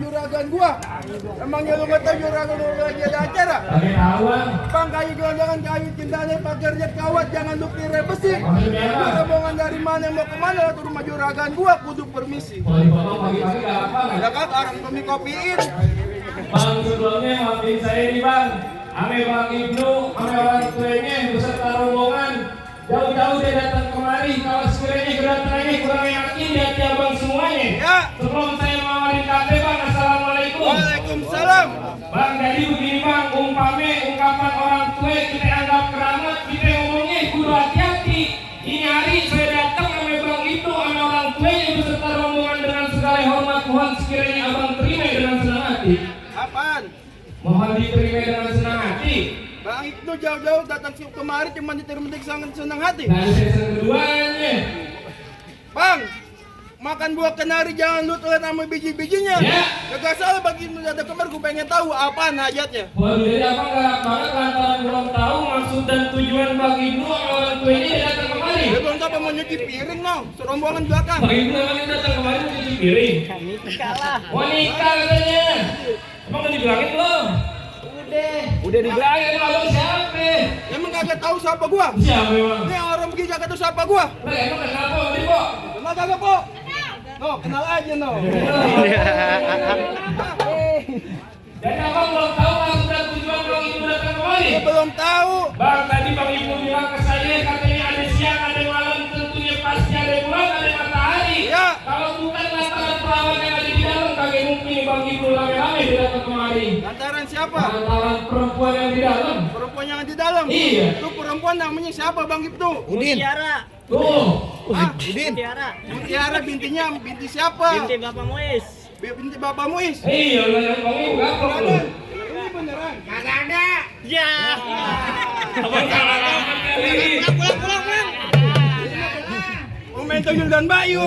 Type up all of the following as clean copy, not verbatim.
juragan gua. Emangnya lu nggak tahu juragan lu lagi ada acara? Bang, kayu jangan kayu cintanya pagarnya kawat, jangan lu kira besi. Rombongan dari mana mau kemana? Tuh rumah juragan gua, kudu permisi. Ada kan orang kami kopiin. Bang, sebelumnya maafin saya nih bang. Ame Bang Ibnu, ame orang tuanya beserta rombongan jauh-jauh dia datang kemari. Kalau sekiranya kedatangannya kurang yakin di hati abang semuanya. Ya. Sebelum saya mengawarin kafe bang, assalamualaikum. Waalaikumsalam. Bang, jadi begini bang, ungkapan orang tua kita anggap keramat, kita ngomongnya kudu hati-hati. Ini hari saya datang ame Bang Ibnu, ame orang tuanya beserta rombongan dengan segala hormat. Mohon sekiranya abang terima dengan senang hati. Apaan? Mohon diterima dengan senang hati. Bang Ibnu jauh-jauh datang kemari cuma diterima dengan senang hati. Nah, sesi keduanya. Bang, makan buah kenari jangan lu telan sama biji-bijinya. Ya. Gak salah bagi Ibnu datang kemari, gue pengen tahu apaan hajatnya. Waduh, jadi abang galak banget lantaran belum tahu maksud dan tujuan Bang Ibnu sama orang tua ini datang kemari. Dia belum tahu mau nyuci piring no, serombongan belakang. Bang Ibnu namanya datang kemari mau cuci piring. Kalah. Mau nikah katanya. Emang udah dibilangin belum? Udah dibilangin sama abang siapa? Emang kagak tahu siapa gua? Siapa emang? Ini orang begini kagak tahu siapa gua. Lah emang kenapa Bang Ibnu? Kenal kagak, Po? No, kenal aja no. Jadi abang belum tahu maksud dan tujuan Bang Ibnu datang kemari? Dia belum tahu. Bang, tadi Bang Ibnu bilang ke saya katanya ada siang, ada malam, tentunya pasti ada bulan, ada matahari. Ya. Kalau bukan lantaran perawat yang ada di dalam, kagak mungkin Bang Ibnu rame-rame dia datang kemari. Lantaran siapa? Lantaran perempuan yang di dalam. Perempuan yang di dalam. Iya. Itu perempuan namanya siapa, Bang Ibnu? Mutiara. Tuh. Ah, Mutiara. Mutiara bintinya, binti siapa? Binti Bapak Muiz. Binti Bapak Muiz. Iya, udah yang Bang Ibnu gak Ada. Ini beneran. Kagak ada. Ya. Abang kalah kali. Pulang. Momen Tuyul dan Bayu.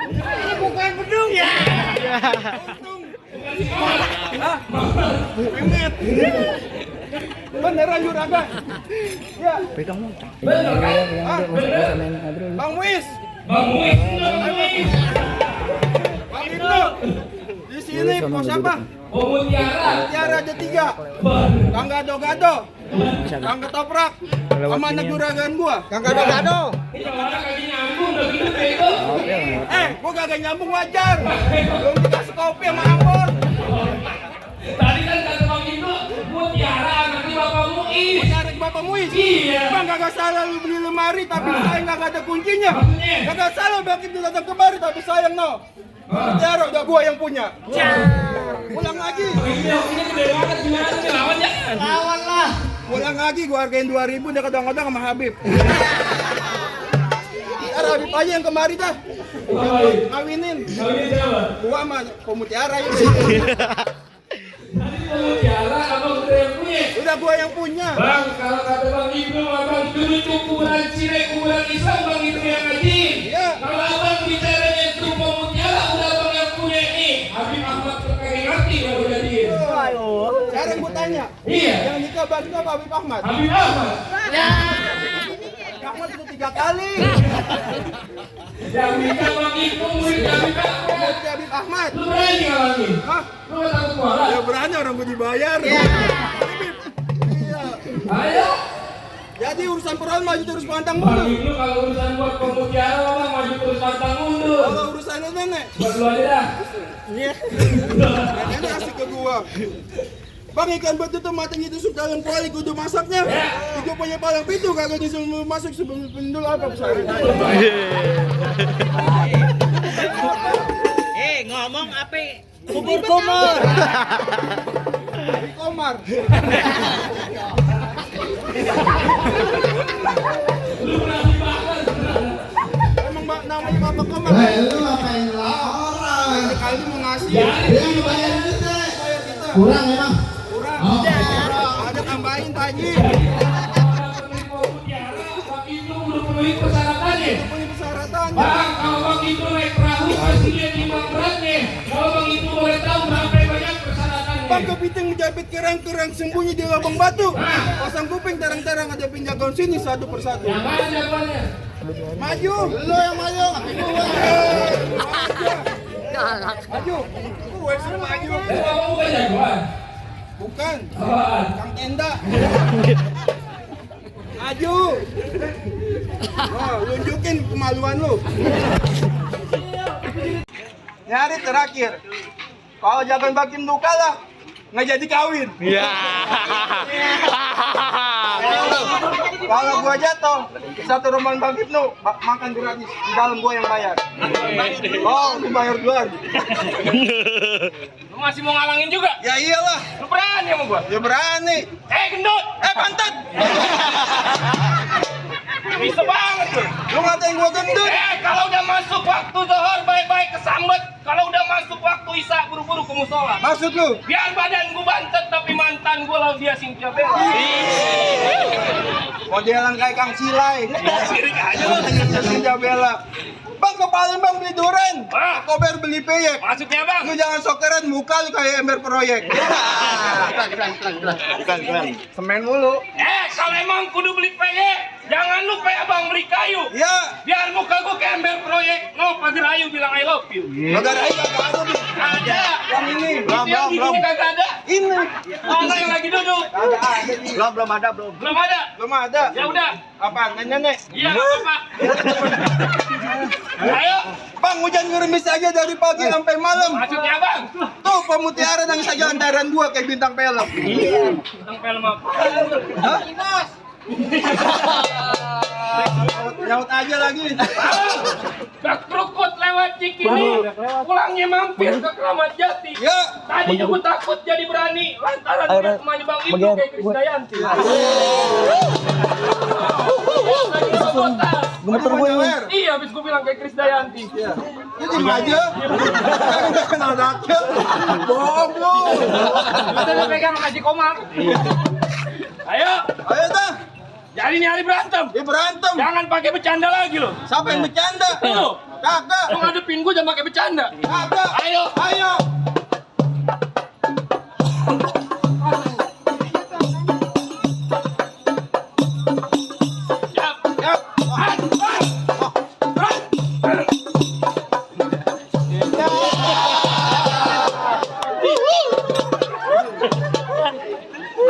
Ini bukan bedung. Ya. Untung. Ah, Memet. Beneran juragan. Ya. Bener kan? Ah, bener. Bang Muiz. Bang Muiz. Bang Ibnu. Di sini pos siapa? Oh, Mutiara. Mutiara ada 3. Kang Gado-Gado. Kang Ketoprak. Sama anak juragan gua. Kang Gado-Gado. Itu orang kaki nyambung udah gitu bego. Gua kagak nyambung wajar. Belum dikasih kopi sama Ambon. Tadi kan kata Bang Ibnu, Mutiara anaknya Bapak Muiz. Menarik Bapak Muiz. Iya. Bang kagak salah lu beli lemari tapi saya kagak ada kuncinya. Maksudnya? Kagak salah Bang Ibnu datang kemari tapi sayang no. Mutiara udah gua yang punya. Pulang lagi. Ini gede banget gimana sih lawan jangan. Lawan lah. Pulang lagi gua hargain 2.000 dia kadang-kadang sama Habib. Ntar Habib aja yang kemari dah. Ngawinin. Kawin siapa? Gua sama Pemutiara ini. Tadi Mutiara abang udah yang punya. Udah gua yang punya. Bang, kalau kata Bang Ibnu, abang dulu kuburan Cire, kuburan Islam, Bang Ibnu yang ngaji. Iya. Kalau abang bicaranya itu Mutiara, udah abang yang punya nih. Habib Ahmad kagak ngerti kalau jadi. Sekarang gua tanya. Iya. Yang nikah Bang Ibnu apa Habib Ahmad? Habib Ahmad. Ahmad itu 3 kali. Yang minta Bang Ipung murid Habib apa? Murid Habib Ahmad. Lu berani ngalamin? Hah? Lu gak takut kuala? Ya berani, orang gue dibayar. Iya. Iya. Ayo. Jadi urusan peran maju terus pantang Bang mundur. Ibnu kalau urusan buat pemutiara Bang maju terus pantang mundur. Kalau urusannya nenek, Buat lu aja dah. Iya. nenek kasih ke gua. Bang, ikan batu tuh matanya tusuk dalam kuali, kudu masaknya. Itu punya palang pintu kagak disuruh masuk sebelum pendul apa pesawat. Ngomong apa? Kubur kumur. Dari Komar. Lu berani banget. Emang namanya Bapak Komar. Lu ngapain orang? Sekali mau ngasih. Ya. Dia bayar kita. Bayar kita. Kurang emang. Kurang. Oh. Ada tambahin Pak Haji. Bang Ibnu udah penuhi persyaratannya. Punya persyaratan. Bang, kalau Bang Ibnu naik perahu pasti dia timbang beratnya. Kalau Bang Ibnu boleh tahu berapa banyak persyaratannya. Bang, kepiting menjepit kerang-kerang sembunyi di lubang batu. Pasang kuping terang-terang ada penjagaan sini satu persatu. Yang mana jawabannya? Maju. Lo yang maju. Maju. Gue suruh maju. Kamu bukan jagoan. Bukan. Apaan? Kang Tenda. Maju. Oh, tunjukin kemaluan lu. Nyari terakhir. Kalau jangan bakin lu kalah, nggak jadi kawin. Iya. Kalau gua jatuh, satu rombongan Bang Ibnu makan gratis. Di dalam gua yang bayar. Oh, lu bayar duluan. Lu masih mau ngalangin juga? Ya iyalah, Lu berani sama gua? ya berani. Gendut! Pantat. Bisa banget tuh. Lu ngatain gua gendut. Kalau udah masuk waktu zuhur baik-baik kesambet. Kalau udah masuk waktu isya buru-buru ke musola. Maksud lu? Biar badan gua bantet tapi mantan gua lalu dia Cynthia Bella. Modelan kayak Kang Silai. Sirik aja lu. Cynthia Bella. Bang, ke Palembang beli duren. Ah. Kober beli peyek. Maksudnya bang? Lu jangan sok keren, muka lu kayak ember proyek. Keren. Semen mulu. Kalau emang kudu beli peyek, jangan lu kayak abang beli kayu. Ya. Biar muka gua kayak ember proyek. No, Pagar Ayu bilang I love you. Negara aja kagak ada. Bi. Ada. Yang ini. Itu yang giginya kagak ada. Ini. Mana yang lagi duduk? Kagak ada. Bi. Belum ada, belum. Belum ada. Belum ada. Ya udah. Apaan? Nenek. Iya, nggak apa-apa. Ayo. Bang, hujan gerimis aja dari pagi sampai malam. Maksudnya bang? Tuh pemutiara nangis aja antaran gua kayak bintang film. Tentang film apa? Hah? Nyaut aja lagi. Gak kerukut lewat Cikini. Pulangnya mampir ke Kramat Jati. Ya. Tadi juga takut jadi berani. Lantaran dia temannya Bang Ibnu kayak Krisdayanti. Gemeter gue ya. Iya, habis gue bilang kayak Krisdayanti. Lu diem aja. Enggak kenal rakyat. Bohong lu. Kita pegang Haji Komar. Ayo, Ayo dah. jadi ini hari berantem. Ya berantem. Jangan pakai bercanda lagi lo. Siapa yang bercanda? Lu. Kagak. Lu ngadepin gue jangan pakai bercanda. Kagak. Ayo. Ayo. Siap. Yap.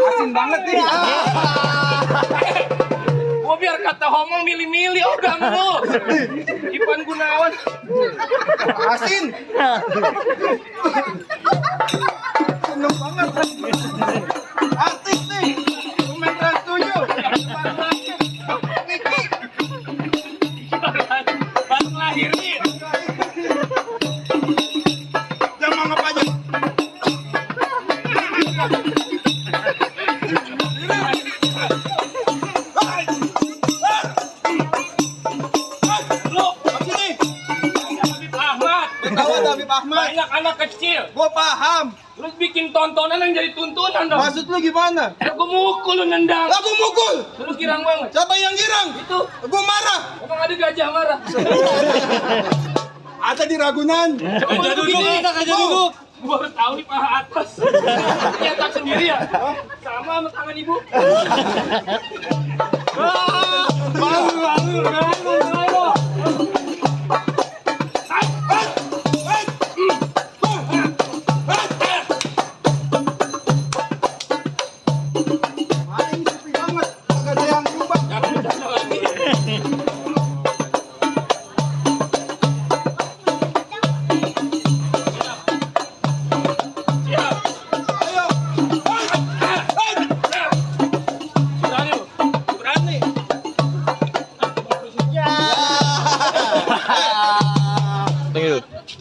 Asin banget nih. Gua biar kata ngomong milih-milih organ lu. Ipan Gunawan. Asin. Seneng banget. Artis nih. Pemain Trans 7. Niki. Baru lahir nih. Jangan anggap aja. Lu Sini. Habib Ahmad. Kawan Habib Ahmad. Banyak anak kecil. Gua paham. Lu bikin tontonan yang jadi tuntunan dong. Maksud lu gimana? Ya gua mukul lu nendang. Aku mukul. Lu girang banget. Siapa yang girang? Itu Gua marah. emang ada gajah marah. Ada di Ragunan. Gajah duduk, gajah duduk. Gua baru tahu nih paha atas. Nyetak sendiri ya. Sama tangan ibu. Malu Maling sepi banget. Gak ada yang berubah.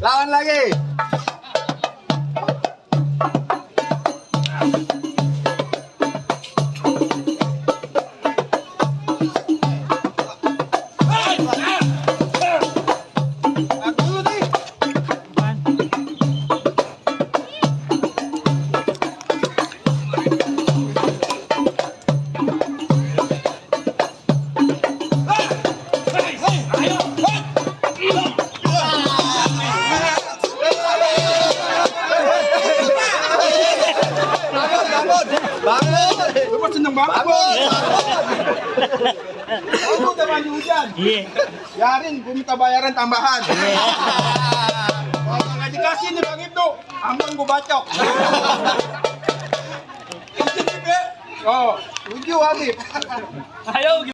Lawan lagi. Aku dulu nih. Bangun. Lu mah seneng banget, Bos. Aku udah mandi hujan. Iya. Biarin, gue minta bayaran tambahan. Kalau nggak dikasih nih Bang itu, ambang gue bacok. Oh, setuju Habib. Ayo.